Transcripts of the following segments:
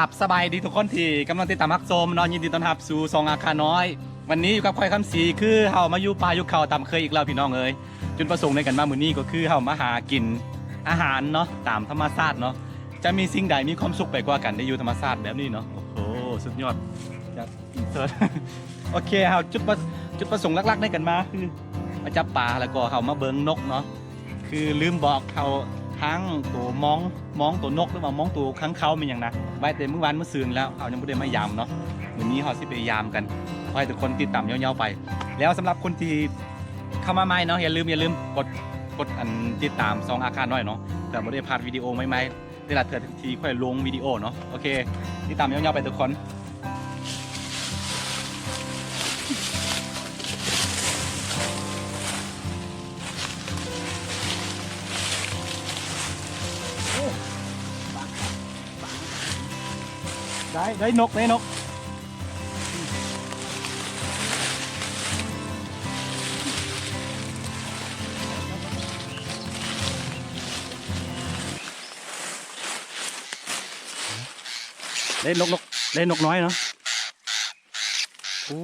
ครับ ສະບາຍດີທຸກຄົນທີ່ກຳລັງຕິດຕາມຮັບຊົມເນາະ, ຍິນດີຕ້ອນຮັບສູ່ຊ່ອງອາຄານ້ອຍ. ວັນນີ້ຢູ່ກັບຂ້ອຍຄຳສີ ຄືເຮົາມາຢູ່ປ່າຢູ່ເຂົາຕາມເຄີຍອີກແລ້ວພີ່ນ້ອງເອີຍ. ຈຸດປະສົງໃນການມາມື້ນີ້ກໍຄືເຮົາມາຫາກິນອາຫານເນາະ ຕາມທຳມະຊາດເນາະ. ຈະມີສິ່ງໃດມີຄວາມສຸກໄປກວ່າການໄດ້ຢູ່ທຳມະຊາດແບບນີ້ເນາະ. ໂອ້ໂຫ ສຸດຍອດ. ໂອເຄ ເຮົາຈຸດປະ ຈຸດປະສົງຫຼັກໆໃນການມາຄືມາຈັບປາ ແລ້ວກໍເຮົາມາເບິ່ງນົກເນາະ. ຄືລືມບອກ ເຮົາທັງໂຕມອງ ມອງໂຕນົກ ຫຼືວ່າມອງໂຕຄັງຄາວແມ່ນຫຍັງນະ ໄວ້ແຕ່ມື້ວານມື້ຊືນແລ້ວ ເຮົາຍັງບໍ່ໄດ້ມາຢາມເນາະ. ມື້ນີ້ເຮົາຊິໄປຢາມກັນ ຂໍໃຫ້ທຸກຄົນຕິດຕາມຍາວໆໄປ. ແລ້ວສຳລັບຄົນທີ່ເຂົ້າມາໃໝ່ເນາະ ຢ່າລືມ ຢ່າລືມກົດ ກົດອັນຕິດຕາມຊ່ອງອາຄານ້ອຍເນາະ ເພື່ອບໍ່ໄດ້ພາດວິດີໂອໃໝ່ໆ ແຕ່ລະເທື່ອທີ່ຂ້ອຍລົງວິດີໂອເນາະ. ໂອເຄ ຕິດຕາມຍາວໆໄປທຸກຄົນ. ໄດ້ ໄດ້ນົກ ໄດ້ນົກ. ໄດ້ນົກ ນົກ ໄດ້ນົກນ້ອຍເນາະ. ໂອ້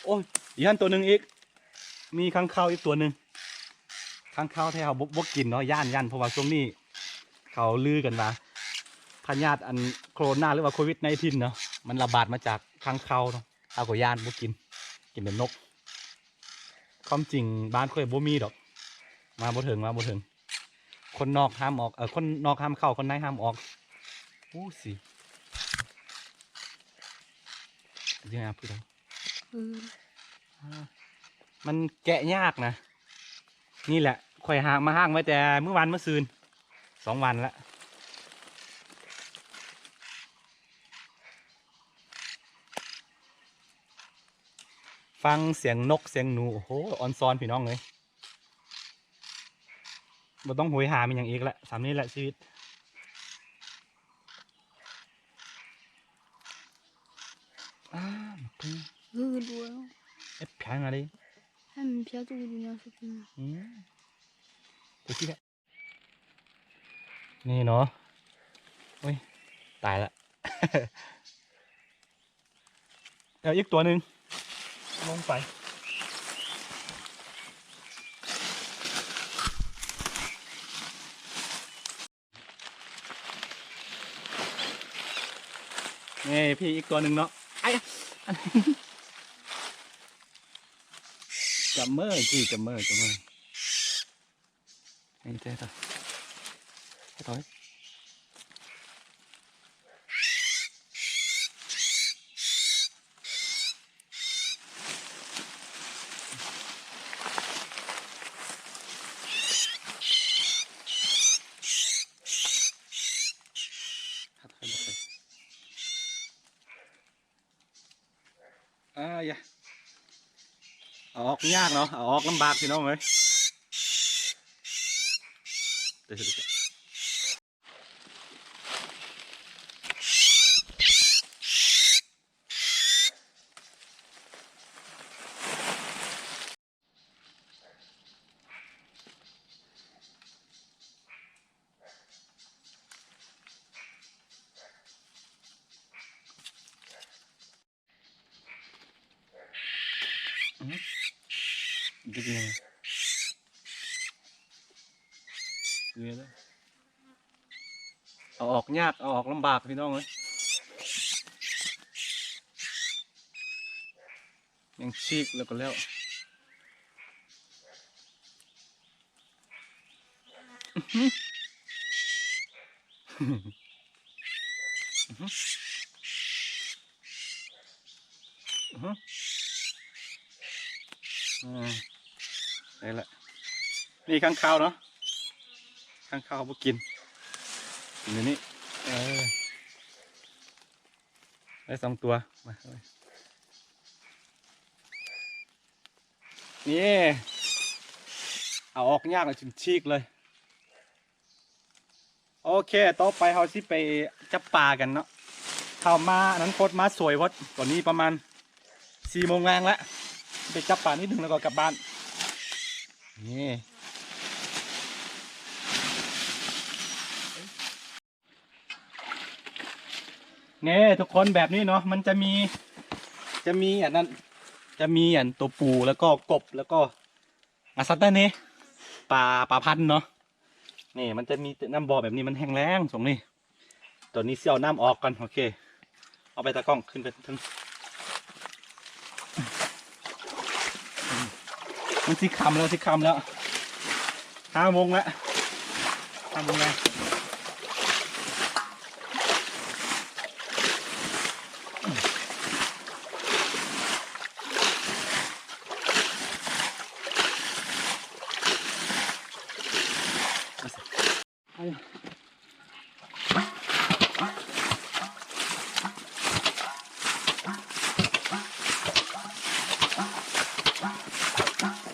ໂອ້ຍ ຢູ່ຫັ້ນໂຕໜຶ່ງອີກ. ມີຄ້າງຄາວອີກຕົວໜຶ່ງ. ຄ້າງຄາວແທ້ເຮົາບໍ່ ບໍ່ກິນເນາະ ຢ້ານ ຢ້ານ ເພາະວ່າຊ່ວງນີ້ເຂົາລືກັນວ່າພະຍາດອັນໂຄໂຣນາ ຫຼືວ່າໂຄວິດໄນທີນເນາະ ມັນລະບາດມາຈາກຄ້າງຄາວເນາະ. ເຮົາກໍຢ້ານ ບໍ່ກິນ ກິນແຕ່ນົກ. ຄວາມຈິງບ້ານຂ້ອຍບໍ່ມີດອກ ມາບໍ່ເຖິງ ມາບໍ່ເຖິງ. ຄົນນອກຫ້າມອອກ ເອີ ຄົນນອກຫ້າມເຂົ້າ ຄົນໃນຫ້າມອອກ. ໂອ້ ຊິ ມັນແກະຍາກນະ. ນີ້ແຫຼະ ຂ້ອຍຫາ ມາຫ້າງໄວ້ແຕ່ມື້ວານມື້ຊືນ ສອງວັນລະ. ຟັງສຽງນົກສຽງໜູ ໂອ້ໂຫ ອອນຊອນພີ່ນ້ອງເອີຍ. ບໍ່ຕ້ອງໂຫຍຫາແມ່ນຫຍັງອີກລະ ສ່ຳນີ້ແຫຼະຊີວິດ. ອ້າ ໝາກເຜືອ ເອີ ດູແລ້ວ ເອັດແພງອະເດ ໃຫ້ມັນເຜືອຕູຢູ່ແນວສຸດ. ອືມ ໄປທີ່ແຫຼະ ນີ້ເນາະ. ໂອ້ຍ ຕາຍລະ. ເອົາອີກຕົວໜຶ່ງລົງໄປ. ນີ້ ພີ່ອີກຕົວໜຶ່ງເນາະ. ໄອ້ ຈັບມື ພີ່ ຈັບມື ຈັບມື. ອາ ເອົາອອກຍາກເນາະ ເອົາອອກລຳບາກພີ່ນ້ອງເອີຍ. ອືມ ເອົາອອກຍາກ ເອົາອອກລຳບາກພີ່ນ້ອງເອີຍ. ຍັງຊີກແລ້ວກໍແລ້ວ. ອືມ ໄດ້ລະ. ນີ້ຄ້າງຄາວເນາະ ຄ້າງຄາວບໍ່ກິນ ກິນອັນນີ້. ເອີ ໄດ້ສອງຕົວ. ມາ ນີ້ ເອົາອອກຍາກເລີຍ ຊິນຊີກເລີຍ. ໂອເຄ ຕໍ່ໄປເຮົາຊິໄປຈັບປາກັນເນາະ. ເຮົາມາອັນນັ້ນໂພດ ມາສວຍໂພດ. ຕອນນີ້ປະມານສີ່ໂມງແລງແລ້ວ ໄປຈັບປານິດໜຶ່ງແລ້ວກໍກັບບ້ານ. ນີ້. ນີ້ທຸກຄົນ ແບບນີ້ເນາະ ມັນຈະມີ ຈະມີອັນນັ້ນ ຈະມີອັນໂຕປູ ແລ້ວກໍກົບ ແລ້ວກໍ ອາ ສັດໄດ້ນີ້ ປາ ປາພັນເນາະ. ນີ້ມັນຈະມີນ້ຳບໍ່ແບບນີ້ ມັນແຫ້ງແລ້ງຊ່ວງນີ້. ຕອນນີ້ຊິເອົານ້ຳອອກກ່ອນ. ໂອເຄ ເອົາໄປຕາກ້ອງ ຂຶ້ນໄປເທິງ. ມັນຊິຄ່ຳແລ້ວ ຊິຄ່ຳແລ້ວ ຫ້າໂມງແລ້ວ ຫ້າໂມງແລ້ວ.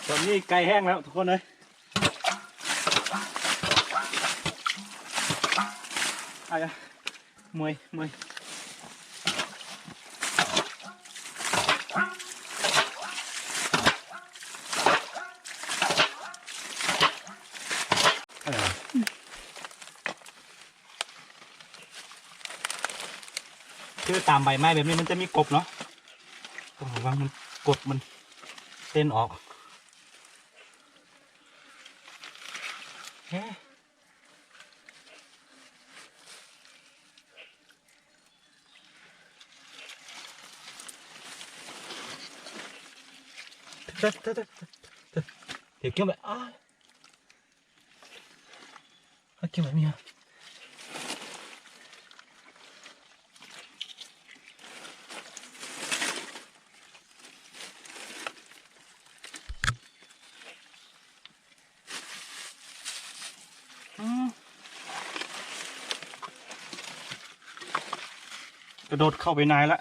ຕອນນີ້ໄກ່ແຫ້ງແລ້ວທຸກຄົນເອີຍ. ອາຍະ ເມື່ອຍ ເມື່ອຍ. ຄືຕາມໃບໄມ້ແບບນີ້ມັນຈະມີກົບເນາະ ຕ້ອງລະວັງມັນ ກົບມັນເຕັ້ນອອກ. ເອີ ດຽວເກັບໄວ້ ອ້າ ເອົາເກັບໄວ້ນີ້. ອືມ ກະໂດດເຂົ້າໄປໃນລະ.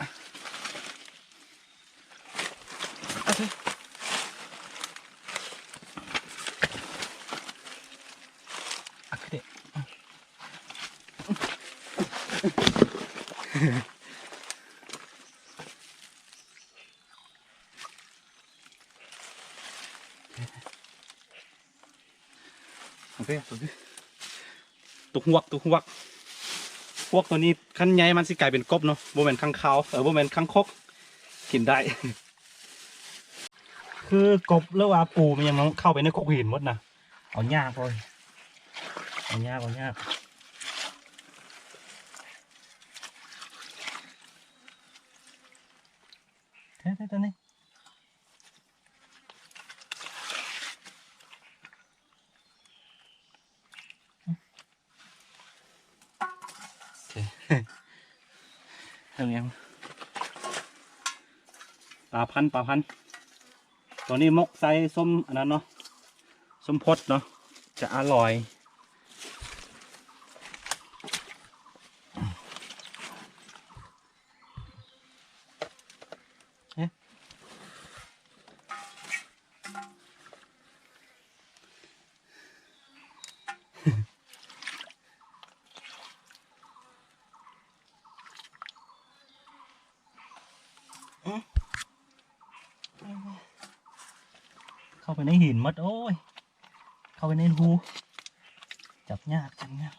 ໂອເຄ ໂອເຄ ຕົກຫວກ ຕົກຫວກ. ພວກໂຕນີ້ຄັນໃຫຍ່ມັນຊິກາຍເປັນກົບເນາະ ບໍ່ແມ່ນຂັງຄາວ ເອີ ບໍ່ແມ່ນຂັງຄົກ ກິນໄດ້. ຄືກົບ ຫຼືວ່າປູ ແມ່ນຫຍັງ ມັນເຂົ້າໄປໃນຄົກຫີນໝົດນະ ເອົາຍາກເວີຍ ເອົາຍາກ ເອົາຍາກ. ແທ້ໆ ຕົວນີ້ ໂອເຄ ເອົາຫຍັງ ປາພັນ ປາພັນ. ຕົວນີ້ໝົກໃສ່ສົ້ມອັນນັ້ນເນາະ ສົ້ມພົດເນາະ ຈະອະລ່ອຍ. ເຂົ້າໄປໃນຫີນໝົດ ໂອ້ຍ ເຂົ້າໄປໃນຮູ ຈັບຍາກ ຈັບຍາກ.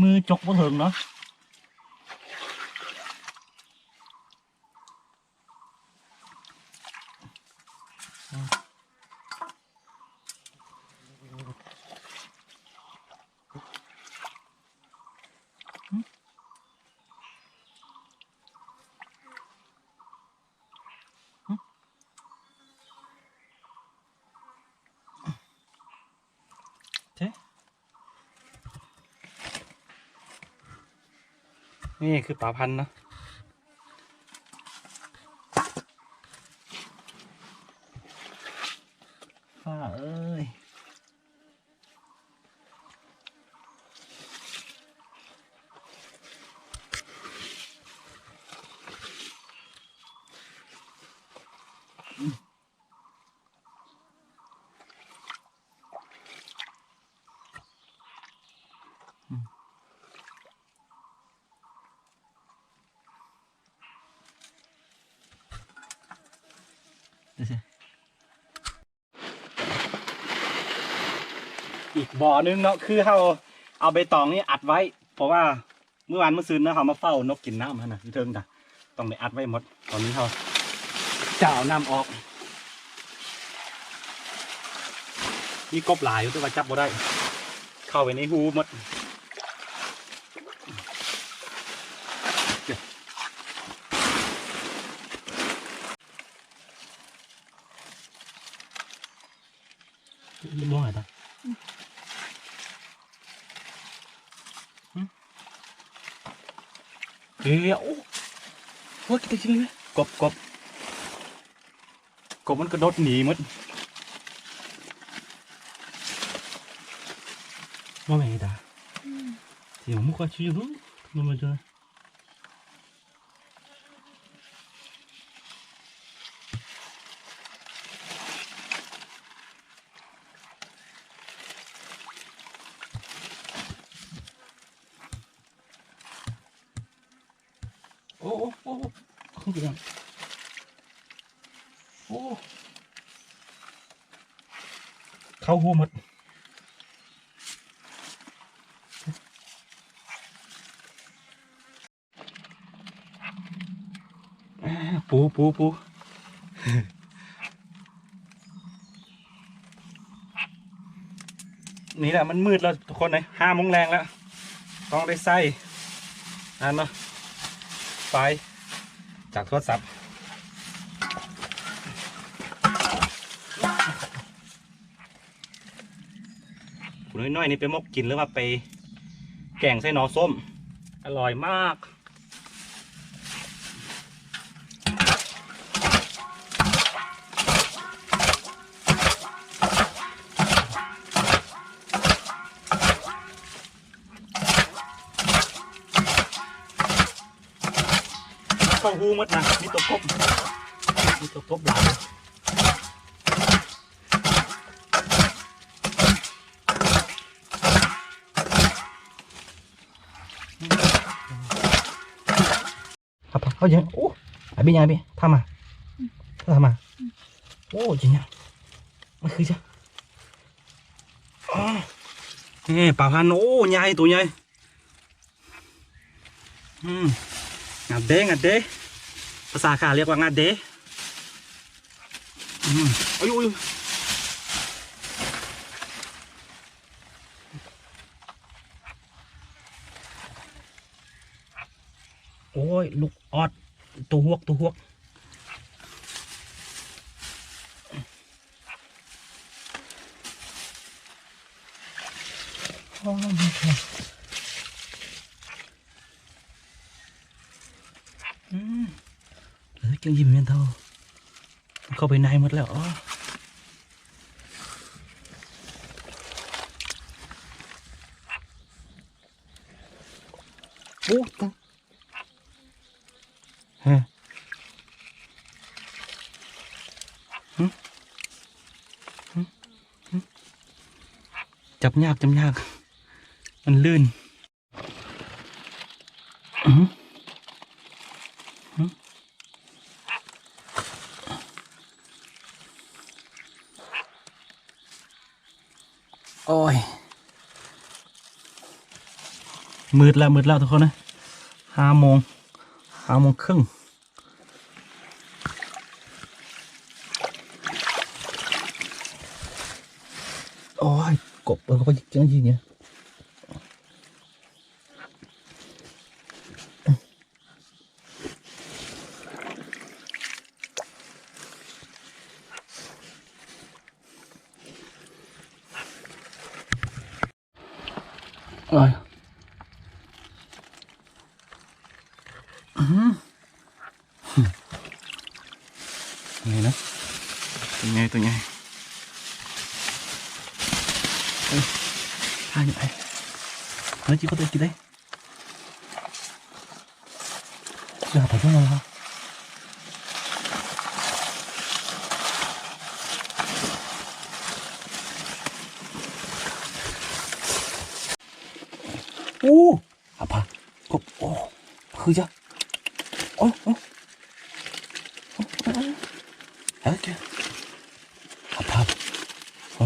ມືຈົກບໍ່ເຖິງເນາະ. ນີ້ຄືປາພັນເນາະ ຟ້າເອີຍ. ເດ້. ອີກບໍ່ໜຶ່ງເນາະ ຄືເຮົາເອົາໃບຕອງນີ້ອັດໄວ້ ເພາະວ່າມື້ວານມື້ຊືນເນາະ ເຮົາມາເຝົ້ານົກກິນນ້ຳຫັ້ນນະ ຢູ່ເທິງນະ ຕ້ອງໄດ້ອັດໄວ້ໝົດ. ຕອນນີ້ເຮົາຈະເອົານ້ຳອອກ. ມີກົບຫຼາຍຢູ່ ແຕ່ວ່າຈັບບໍ່ໄດ້ ເຂົ້າໄປໃນຮູໝົດ. ບໍ່ຫາຍຕາ ເອີ ໂອ້ ໂອ້ຍ ກິນໄດ້ ກິນໄດ້ ກົບ ກົບ ກົບມັນກະໂດດໜີໝົດ. ບໍ່ແມ່ນຕາ ອືມ ຊິມາມຸກວ່າຊິຢູ່ ມັນມາເຈີ. ໂອ້ ໂອ້ ໂອ້ ໂອ້ ໂອ້ ເຂົ້າຮູໝົດ. ປູ ປູ ປູ ນີ້ແຫຼະ ມັນມືດແລ້ວທຸກຄົນເອີຍ ຫ້າໂມງແລງແລ້ວ ຕ້ອງໄດ້ໃຊ້ອັນນັ້ນເນາະ ໄຟຈາກໂທລະສັບ. ປູນ້ອຍໆນີ້ໄປໝົກກິນ ຫຼືວ່າໄປແກງໃສ່ໜໍສົ້ມ ອະລ່ອຍມາກ. ເຂົ້າຮູໝົດນະ ມີຕົວກົບ ມີຕົວກົບຫຼາຍ. ເອົາ ເອົາ ເອົາ ໂອ້ ອາບິ ອາບິ ພາມາ ພາມາ. ໂອ້ ຈິງຫຍັງ ມັນຄືຈະ ອາ ເອີ ປາພັນ ໂອ້ ໃຫຍ່ ໂຕໃຫຍ່. ອືມ ງັດເດ້ ງັດເດ້ ພາສາຂາວຮຽກວ່າງັດເດ້. ອືມ ໂອ້ຍ ໂອ້ຍ ໂອ້ຍ ລູກອອດ ໂຕຮວກ ໂຕຮວກ. ອືມ ເອີ ຈັ່ງຍິ້ມແມ່ນເທົ່າ ເຂົ້າໄປໃນໝົດແລ້ວ. ໂອ້ ຮະ ຫຶ ຫຶ ຫຶ ຈັບຍາກ ຈັບຍາກ ມັນລື່ນ. ຫຶ ຫຶ ໂອ້ຍ ມືດແລ້ວ ມືດແລ້ວທຸກຄົນເອີຍ ຫ້າໂມງ ຫ້າໂມງເຄິ່ງ. ໂອ້ຍ ກົບເບິ່ງເຂົາກໍຍິກຈັ່ງຊີ້ນີ້. ໂອ້ຍ ອືມ ນີ້ນະ ຕົວໃຫຍ່ ຕົວໃຫຍ່ ເອີຍ ພາໃຫຍ່ ເອີຍ ຈິກເຂົ້າໄປກິນໄດ້. ຢ່າໄປເບິ່ງເອົາ ໂອ້ ອາພາ ກົບ ໂອ້ ຄືຈະ ໂອ້ ໂອ້ ໂອ້ ໂອ້ ອາພາ ໂອ້.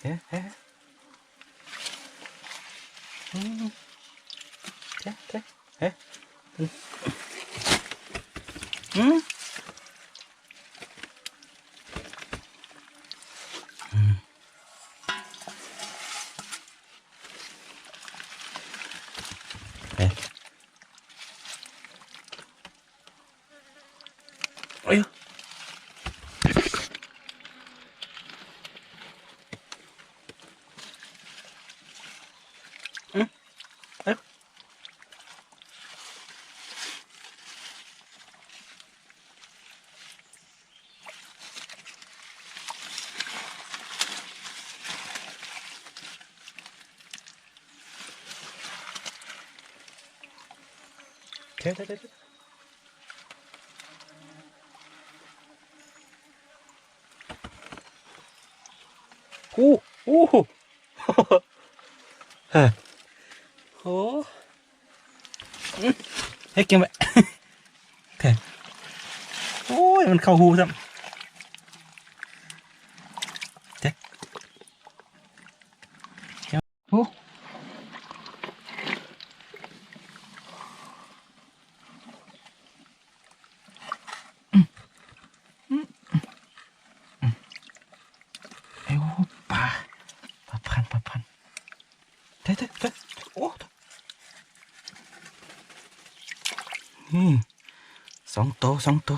ເຮີ ເຮີ ອືມ ເທ ເທ ເຮີ ອືມ ອືມ ເຮີ ໂອ້ຍ ອືມ ເອີ ເທ ເທ ເທ ເທ ໂອ້ ໂອ້ ເຮີ ໂອ້ ອືມ ເຮັດກິນໄວ້ ແທ້ ໂອ້ຍ ມັນເຂົ້າຮູຊ້ຳ ເທ ໂອ້ ອືມ ອືມ ອືມ ເອີ ໂອ້ ປາ ປາພັນ ປາພັນ ເທ ເທ ເທ ໂອ້ ອືມ ສອງໂຕ ສອງໂຕ.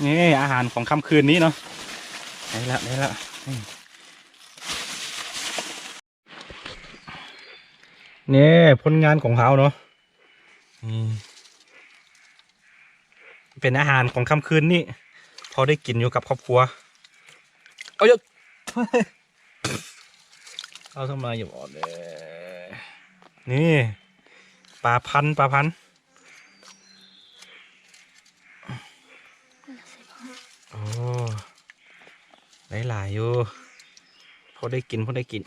ນີ້ອາຫານຂອງຄ່ຳຄືນນີ້ເນາະ ໄດ້ລະ ໄດ້ລະ ນີ້ ນີ້ຜົນງານຂອງເຮົາເນາະ ນີ້ເປັນອາຫານຂອງຄ່ຳຄືນນີ້ ພໍໄດ້ກິນຢູ່ກັບຄອບຄົວ ເອົາເດີ ເອົາທຳມາຢູ່ບໍ່ເດີ ນີ້ປາພັນ ປາພັນ ໂອ້ ໄດ້ຫຼາຍຢູ່ ພໍໄດ້ກິນ ພໍໄດ້ກິນ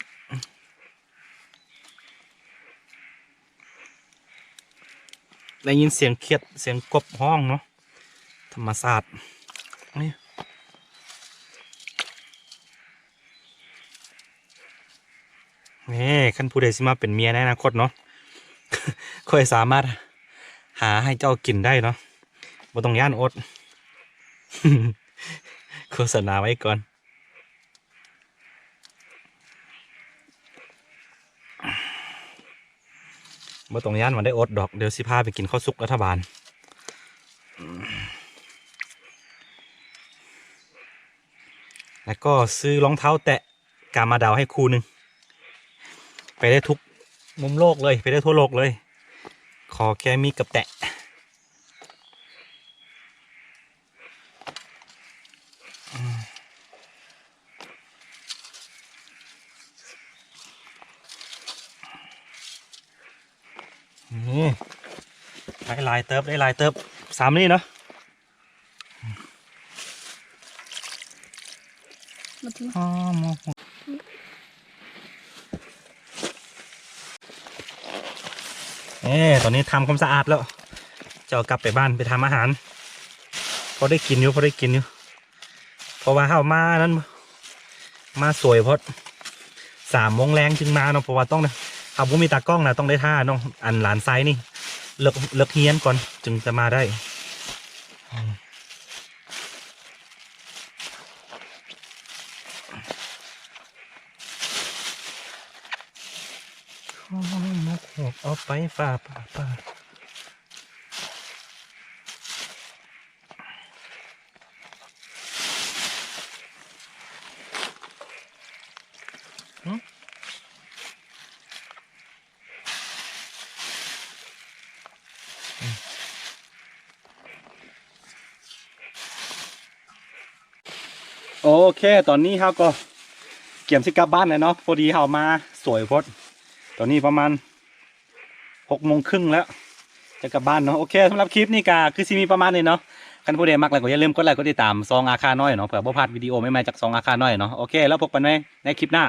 ໄດ້ຍິນສຽງຂຽດ ສຽງກົບຮ້ອງເນາະ ທຳມະຊາດ. ນີ້ ນີ້ ຄັນຜູ້ໃດຊິມາເປັນເມຍໃນອະນາຄົດເນາະ ຂ້ອຍສາມາດຫາໃຫ້ເຈົ້າກິນໄດ້ເນາະ ບໍ່ຕ້ອງຢ້ານອົດ ໂຄສະນາໄວ້ກ່ອນ. ບໍ່ຕ້ອງຢ້ານວ່າໄດ້ອົດດອກ, ດຽວຊິພາໄປກິນເຂົ້າສຸກລັດຖະບານ ແລ້ວກໍຊື້ລອງເທົ້າແຕະກາມາດາວໃຫ້ຄູ່ໜຶ່ງ, ໄປໄດ້ທຸກມຸມໂລກເລີຍ, ໄປໄດ້ທົ່ວໂລກເລີຍ, ຂໍແຄ່ມີກັບແຕະ. ນີ້ ໄດ້ຫຼາຍເຕີບ, ໄດ້ຫຼາຍເຕີບ, ສາມນີ້ເນາະ. ບໍ່ຖືກ ອໍ ໝໍກຫົວ. ເອີ ຕອນນີ້ທຳຄວາມສະອາດແລ້ວ, ຈະເອົາກັບໄປບ້ານໄປທຳອາຫານ. ພໍໄດ້ກິນຢູ່, ພໍໄດ້ກິນຢູ່, ເພາະວ່າເຮົາມານັ້ນ ມາສວຍໂພດ, ສາມໂມງແລງຈຶ່ງມາເນາະ, ເພາະວ່າຕ້ອງ ເຮົາບໍ່ມີຕາກ້ອງນະ, ຕ້ອງໄດ້ຖ້ານ້ອງ ອັນ ຫຼານຊາຍນີ້ເລີກ ເລີກຮຽນກ່ອນຈຶ່ງຈະມາໄດ້. ຂອງໝົກຫົວກເອົາໄປຝາກປ້າ ປ້າ. ຫຶ? ໂອເຄ ຕອນນີ້ເຮົາກໍກຽມຊິກັບບ້ານແລ້ວເນາະ, ພໍດີເຮົາມາສວຍໂພດ. ຕອນນີ້ປະມານຫົກໂມງຄຶ່ງແລ້ວ ຈະກັບບ້ານເນາະ. ໂອເຄ ສຳລັບຄລິບນີ້ກໍຄືຊິມີປະມານນີ້ເນາະ. ຄັນຜູ້ໃດມັກແລ້ວກໍຢ່າລືມກົດໄລກົດຕິດຕາມຊ່ອງອາຄານ້ອຍເນາະ, ເພື່ອບໍ່ພາດວິດີໂອໃໝ່ໆຈາກຊ່ອງອາຄານ້ອຍເນາະ. ໂອເຄ ແລ້ວພົບກັນໃໝ່ໃນຄລິບໜ້າ.